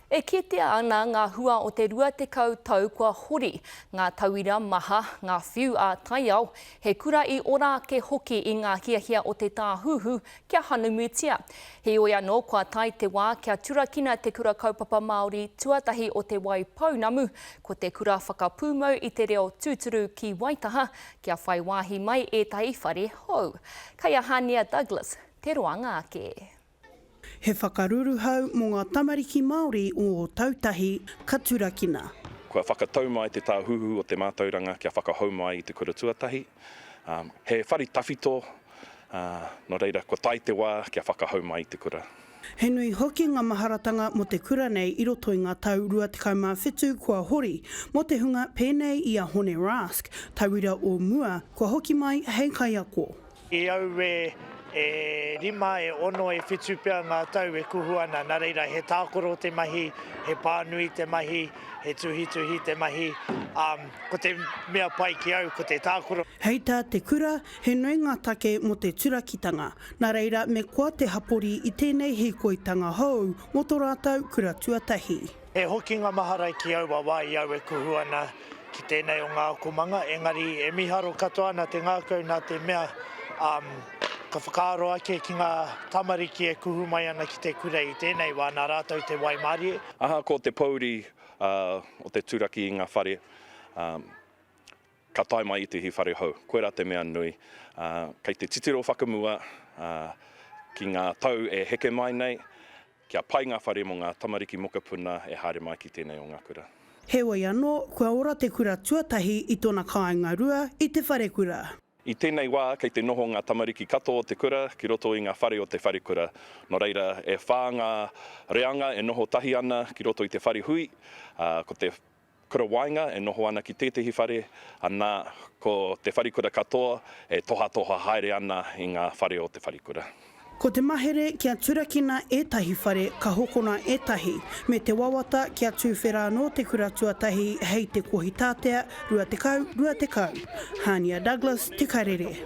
E kitea ana ngā hua o te 20 tau kua hori, ngā tauira maha, ngā whiu ā-taiao, he kura i ora ake hoki i ngā hiahia o te tāhuhu kia hanumitia. Heoi anō, kua tae te wā kia turakina te Kura Kaupapa Māori tuatahi o Te Waipounamu, ko te kura whakapūmau i te reo tūturu ki Waitaha, kia whai wāhi mai ētahi whare hou. Kei a Hania Douglas te roanga ake. He whakaruruhau mō ngā tamariki Māori o Ōtautahi ka turakina. Kua whakatau mai te Tāhuhu o te Mātauranga kia whakahou mai i te kura tuatahi. He whare tawhito, nō reira kua tae te wā kia whakahou mai i te kura. He nui hoki ngā maharatanga mō te kura nei i roto i ngā tau 27 kua hori, mō te hunga pēnei i a Hone Rask, tauira o mua, kua hoki mai hei kaiako. I au e e rima, e ono, e whitu pea ngā tau e kuhu ana, nā reira he tākaro te mahi, he pānui te mahi, he tuhituhi te mahi, ā, ko te mea pai ki au ko te tākaro. Hei tā te kura, he nui ngā take mō te turakitanga, nā reira me koa te hapori i tēnei hīkoitanga hou mō tō rātou kura tuatahi. He hokinga mahara ki aua wā i au e kuhu ana ki tēnei o ngā akomanga, engari e miharo katoa ana te ngākau nā te mea ka whakaaro ake ki ngā tamariki e kuhu mai ana ki te kura i tēnei wā nā rātou te waimarie. Ahakoa te pōuri o te turaki i ngā whare, ka tae mai ētehi whare hou. Koirā te mea nui. Kei te titiro whakamua ki ngā tau e heke mai nei, Kia pai ngā whare mō ngā tamariki mokopuna e haere mai ki tēnei o ngā kura. Heoi anō, kua ora te kura tuatahi i tōna kāinga rua i te wharekura. I tēnei wā kei te noho ngā tamariki katoa o te kura ki roto i ngā whare o te wharekura. Nō reira, e whā ngā reanga e noho tahi ana ki roto i te whare hui, ā, ko te Kura waenga e noho ana ki tētehi whare, anā, ko te wharekura katoa e tohatoha haere ana i ngā whare o te wharekura. Ko te mahere kia turakina ētahi whare ka hokona ētahi, me te wawata kia tuwhera anō te kura tuatahi hei te Kohitātea 20 20. Hānia Douglas, Te Karere.